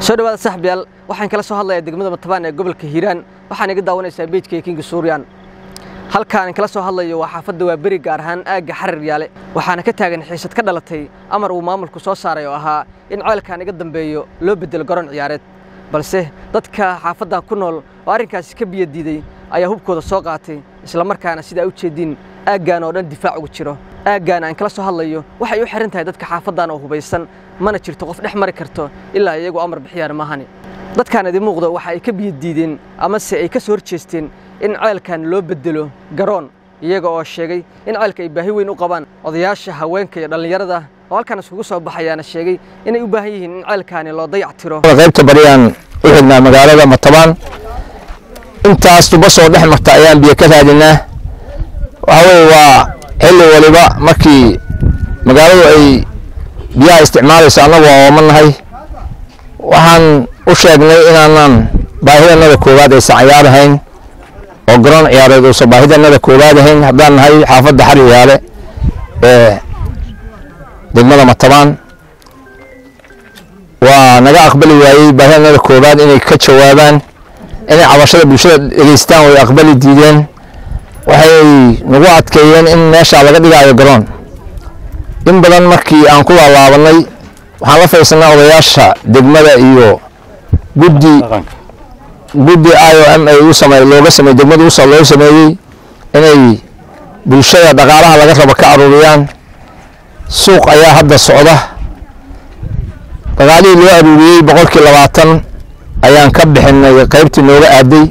Soo dhawaada saaxiibayaal, waxaan kala soo hadlayaa degmada Matabaan ee gobolka Hiiraan. Waxaan iga daawanaysaa page-ka King Suuryaan. Halkaan kala soo hadlayo waa xaafadda Waaberi, gaar ahaan aagga Xarir Yaale. Waxaana ka taagan xiisad ka dhalatay amar uu maamulku soo saaray oo ahaa in ceelkan iga dambeeyo loo bedelo garoon ciyaareed. Balse dadka xaafaddan ku nool oo arrinkaasi ka biyo diiday ayaa hubkooda soo qaatay, isla markaana sida ay u jeediin aaggan oo dhan difaac ugu jiro. Aaggan aan kala soo hadlayo waxay u xiran tahay dadka xaafaddan oo hubaysan, mana jirto qof dhex mari karto ilaa iyagu amar bixiyaan maahani. Dadkaan idin muuqdo waxa ay ka biyo diideen amase ay ka soo horjeesteen in ceelkan loo bedelo garoon, iyaga oo sheegay in ceelka ay baahi weyn u qabaan. Odayaasha, haweenka iyo dhallinyarada oo halkan iskugu soo baxayaana sheegay inay u baahan yihiin in ceelkaani loo dayactiro. Qaybta bariyaan u xidhnaa magaalada Matabaan, intaas tuba soo dhex marta ayaan biyo ka raadinaa. Waxa weye waa xilli waliba markii magaaladu ay biyaha isticmaalayso annagu waa oomanahay. Waxaan u sheegnay inaanan baahidanada koowaad aysan cayaar ahayn oo garoon ciyaareed uusan baahidanada koowaad ahayn haddaan nahay xaafadda Xariyaale ee degmada Matabaan. Waa naga aqbali waayey baahidanada koowaad inay ka jawaabaan, inay cabashada bulshada dhegeystaan way aqbali diideen. Waxay nagu adkeeyeen in meesha laga dhigaayo garoon. In badan markii aan ku laalaabanay waxaan la fadhiisanaa odayaasha degmada iyo guddi IOM ay u samey looga sameeyey degmada u loo sameeyey inay bulshada dhaqaalaha laga rabo ka aruuriyaan. Suuq ayaa hadda socda, dhaqaalihii loo aruuriyey 20% ayaan ka bixinay qaybtii nooga aaday.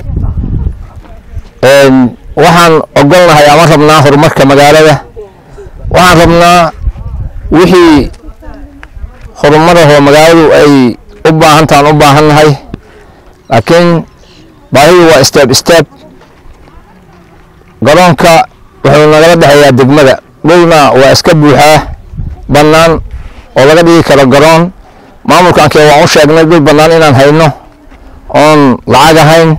Waxaan ogolnahay ama rabnaa horumarka magaalada, waxaan rabnaa wixii horumarahoo magaaladu ay u baahantaan u baahannahay, laakiin baahidu waa step step. Garoonka wuxuu nagala dhexeeyaa degmada, dhulna waa iska buuxaa bannaan oo laga dhigi karo garoon. Maamulkaankee waan u sheegnay dhul bannaan inaan hayno oon lacag ahayn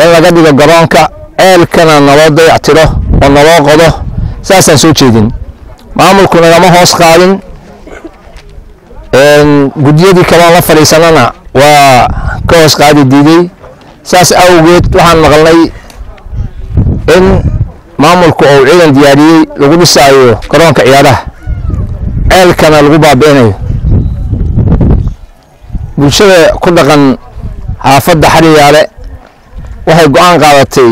in laga dhigo garoonka, ceelkana naloo dayactiro oo naloo qodo, saasaan soo jeedin. Maamulku nagama hoos qaadin, guddiyadii kaloon la fadhiisanana waa ka hoos qaadi diiday. Saas awgeed waxaan maqalnay in maamulku uu ciidan diyaariyey lagu dhisaayo garoonka ciyaaraha, ceelkana lagu baabi'inayo. Bulshada ku dhaqan xaafadda Xariyaale waxay go'aan qaadatay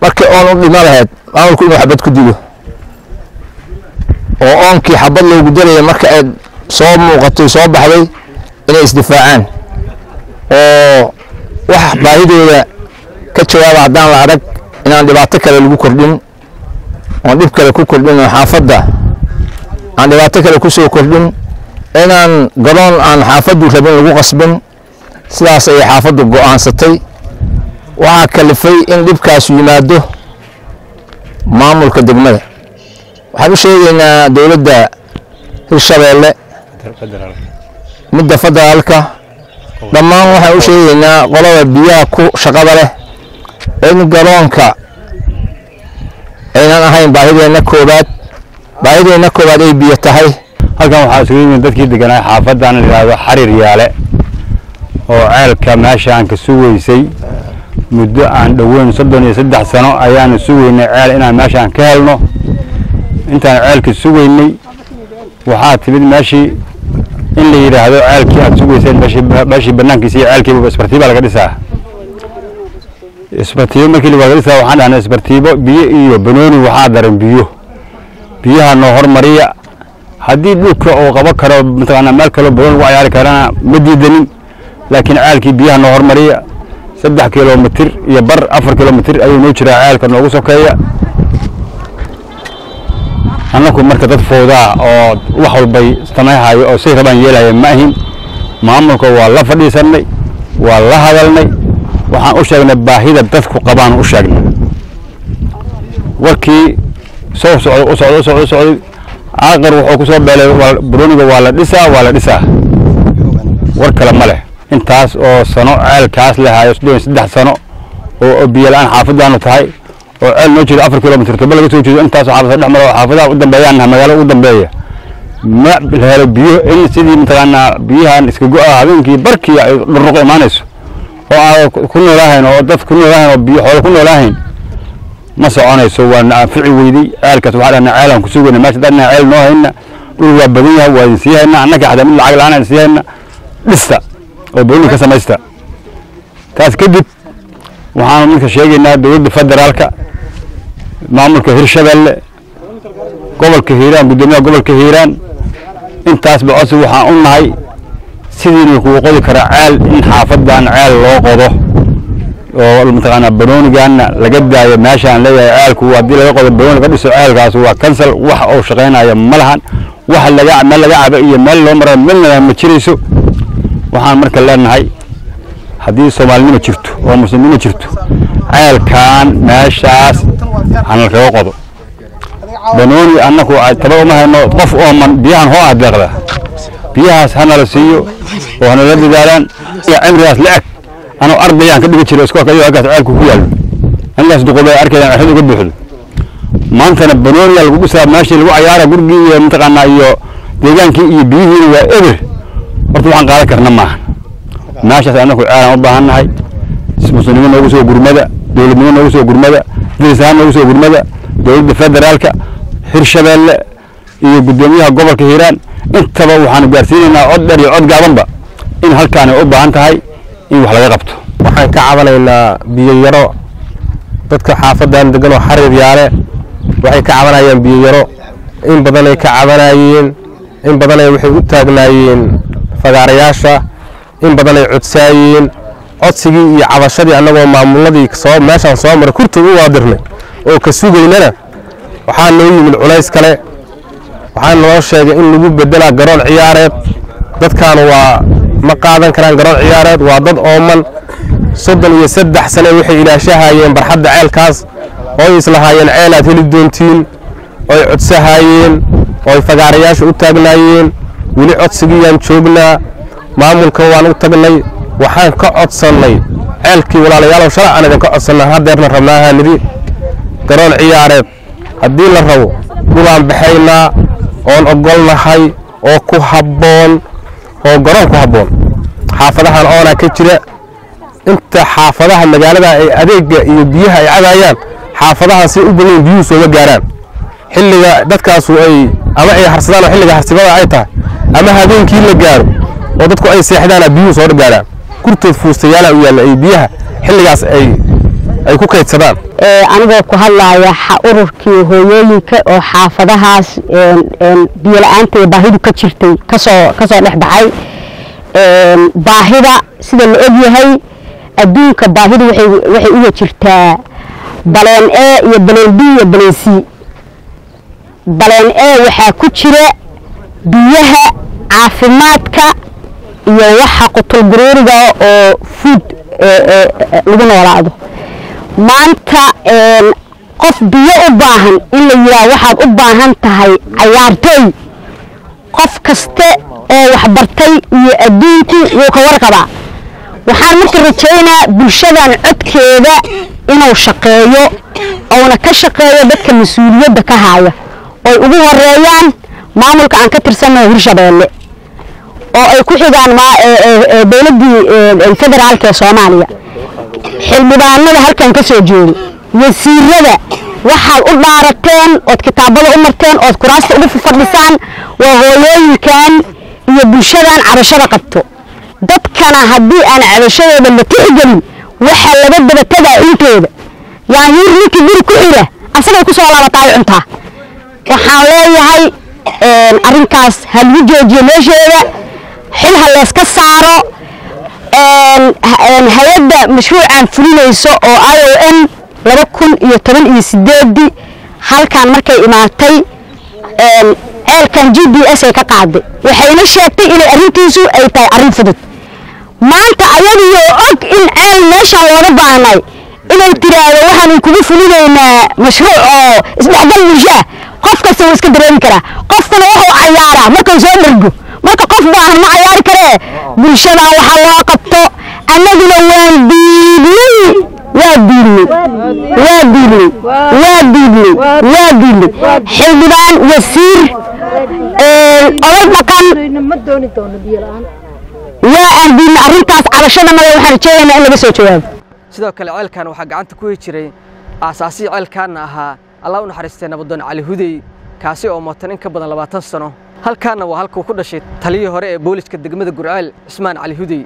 markii oon u dhima lahayd maamulku inuu xabad ku dilo, oo oonkii xabad loogu daraya marka ay soo muuqatay soo baxday inay isdifaacaan oo wax baahidooda ka jawaaba haddaan la arag inaan dhibaato kale lagu kordhin, oon dhib kale ku kordhin, oo xaafadda aan dhibaato kale ku soo kordhin, inaan garoon aan xaafaddu rabin lagu qasbin. Sidaas ayay xaafaddu go'aansatay. Waxaa kalifay in dhibkaasu yimaado maamulka degmada. Waxaan u sheegaynaa dowladda Hirshabeelle, midda federaalka, dhammaan waxaan u sheegaynaa qolada biyaha ku shaqada leh in garoonka aynan ahayn baahideenna koowaad, baahideenna koowaad ay biyo tahay. Halkan waxaa isugu yimid dadkii deganaa xaafaddan la yidhaahdo Xariir Yaale oo ceelka meeshaan ka sugaysay muddo aan dhoweyn 33 sano ayaanu sugaynay ceel inaan meeshaan ka helno. Intaan ceelka sugaynay waxaa timid meeshii in la yidhaahdo ceelkii aad sugayseen meeshii banaankiisa iyo ceelkiiba isbartiiba laga dhisaa. Isbartiibo markii laga dhisaa waxaan dhahnay isbartiibo biyo iyo banooni, waxaa daran biyo, biyaha noo hormariya. Haddii dhulka uu qaban karo mataqaanaa meel kaloo banooni lagu cayaari karana ma diidanin, laakiin ceelkii biyaha noo hormariya. 3 kilomitir iyo bar, 4 kilomitir ayuu noo jiraa ceelka noogu sokeeya. Annaku marka dad fowdaa oo wax walbay samayhayo oo say rabaan yeelaya ma ahin. Maamulka waa la fadhiisanay, waa la hadalnay, waxaan u sheegnay baahida dadku qabaan u sheegnay. Warkii soo socday u socday u socday u socday, aaqir wuxuu ku soo beelay banooniga waa la dhisaa, waa la dhisaa, war kale ma leh. Intaas oo sano ceelkaas la hayo 33 sano oo biyo la'aan xaafaddaanu tahay Oo ceel noo jeedo 4 kilomitir toba laga soo jeedo, intaas xaafada dhex mara oo xaafadaha u dambeeyaan magaalo ugu dambeeya ma la helo biyo. In sidii mataqaanaa biyahan iska go'a habeenkii barkii ay dhuruq imaanayso oo aan ku noolaahayn oo dad ku noolaahayn oo biyo xoolo ku noolaahayn ma soconayso. Waa na anfici weydey ceelkaas. Waxaa dhahnaa ceelaan ku sugayna meesha, dadna ceel noo hayna. Dhul waa badan yahay, waa idin sii hayna annaka, xataa mid lacag la'aan aan sii hayna. Dhista oo banooni ka samaysta. Taas kadib waxaanu marka sheegaynaa dowladda federaalka, maamulka Hirshabelle, gobolka Hiiraan, guddoomiyaha gobolka Hiiraan, intaasba codsi waxaan u nahay sidiina kugu qodi karaa ceel, in xaafadan ceel loo qodo oo mataqaanaa banoonigaana laga daayo. Meeshaan leeyahay ceelku haddii laga qodo, banooni laga dhiso, ceelkaas waa cancel, wax uu shaqaynaya ma lahan. Wax laga meel laga cabo iyo meel loo mara midna ma jirayso. Waxaan marka leenahay, haddii Soomaalinimo jirto oo Muslimnimo jirto, ceelkan meeshaas hana lakaga qodo. Banooni annaku taba uma hayno. Qof ooman biyahan hoo adeeqda, biyahaas hana la siiyo oo hanala dadaalaan. Cimrigaas la-eg anoo ardayaan ka dhigi jiray iskoolka ayuu halkaas ceelku ku yaallo. Anigaas duqoobay arkayaan cexid uga buuxdo. Maantana banooniya lagu dhisaa meeshii lagu cayaara, gurigii iyo mataqaanaa iyo deegaankii iyo biyihiina waa eber. Horta waxaan qaadan karna maaha meeshaas. Annaku ceelaan u baahan nahay. Muslimnimo noogu soo gurmada, dowladnimo noogu soo gurmada, diris ahaan noogu soo gurmada, dowladda federaalka, Hirshabeelle iyo guddoomiyaha gobolka Hiiraan, intaba waxaanu gaarsiinaynaa cod dheer iyo cod gaabanba in halkaani u baahan tahay in wax laga qabto. Waxaan ka cabanaynaa biyo yaro. Dadka xaafadan degan oo Xariir Yaale waxay ka cabanayaan biyo yaro. In badanay ka cabanayeen, in badanay waxay u taagnaayeen fagaarayaasha, in badanay codsaayeen. Codsigii iyo cabashadii annagoo maamuladii soo meeshaan soo maray kurtood u waadirnay oo ka sugaynana, waxaa noo yimid culays kale. Waxaa noo sheegay in lagu bedelaa garoon ciyaareed. Dadkaanu waa ma qaadan karaan garoon ciyaareed, waa dad ooman. 33 sane waxay ilaashahayeen barxadda ceelkaas ooy islahaayeen ceelaad heli doontiin, oy codsahaayeen, ooy fagaarayaasha u taagnaayeen. Weli codsigiiyaan joognaa. Maamulka waan u tagnay, waxaan ka codsannay ceelkii. Walaalayaalow, shalay aan idinka codsannay, haddeerna rabnaahaa nidhi. Garoon ciyaareed haddii la rabo, dhulaan baxaynaa oon ogolnahay oo ku habboon, oo garoon ku habboon. Xaafadahan oonaa ka jira. Inta xaafadaha magaalada ay adeegga iyo biyaha ay cabayaan, xaafadahan si u badan biyuhu sooma gaaraan. Xilliga dadkaasu ay ama ay harsadaan oo xilliga harsimada ay tahay ama habeenkii la gaaro oo dadku ay seexdaan, biyuhu soo gaaraan. Kurtood fuustayaala u yaalla ay biyaha xilligaas ay ku kaydsadaan. Anigoo ku hadlaaya ururkii hooyooyinka oo xaafadahaas biyo la-aanta iyo baahidu ka jirtay kasoo dhex baxay baahida. Sida la ogyahay adduunka, baahidu waxay uga jirtaa plan A iyo plan B iyo plan C. Plan A waxaa ku jira biyaha, caafimaadka iyo waxa qutulguruuriga oo food lagu noolaado. Maanta qof biyo u baahan in la yidhaah waxaad u baahan tahay cayaartooy, qof kaste oo waxbartay iyo adduunku wuu ka warqabaa. Waxaan marka rajaynaa bulshadan codkeeda inuu shaqeeyo ouna ka shaqeeyo dadka mas-uuliyadda ka haya, oy ugu horeeyaan maamulka aan ka tirsannaho Hirshabeelle, oo ay ku xigaan dowladdii federaalka ee Soomaaliya, xildhibaanada halkan ka soo jeedo, wasiirada. Waxaad u dhaarateen ood kitaabada u marteen ood kuraasta ugu fadhisaan waa hooyooyinkan iyo bulshadan cabashada qabto. Dadkana haddii aan cabashadooda la tixgelin, waxaa laga daba tagaa intooda yaanyuur ninkii guri ku xira asagay ku soo laabataa ay cuntaa. Waxaan leeyahay arrinkaas ha lagu joojiyo meesheeda, xil ha layska saaro hay-adda mashruucan fulinayso oo IOM. 2018-dii halkan markay imaatay, ceelkan GPS ay ka qaaday, waxayna sheegtay inay arrintiisu ay tahay arrin fudud. Maanta ayadiyo og in ceel meeshaan looga baahnay, inay tiraahdo waxaan kugu fulinaynaa mashruuc oo isdhexgal bulsho ah, qof kasta wuu iska dareemi karaa. Qofkuna wuxuu cayaaraa markuu soo dhergo. Marka qof baahan ma cayaari karee. Bulshadan waxaa loo qabto, annaguna waan diidnay. Waa diidnay, waa diidnay, waa diidnay, waa diidnay. Xildhibaan, wasiir, oday dhaqan, waa aan diidnay arrintaas. Cabashada mada waxaan rajeynaynaa in laga soo jawaabo. Sidoo kale ceelkan waxaa gacanta ku hi jiray aasaasihii ceelkaanna ahaa, Allah u naxariistay, nabadoon Cali Hudey, kaasi oo mootan in ka badan 20 sano. Halkaanna waa halkuu ku dhashay taliyihii hore ee booliska degmada Gurceel, Cismaan Cali Hudey.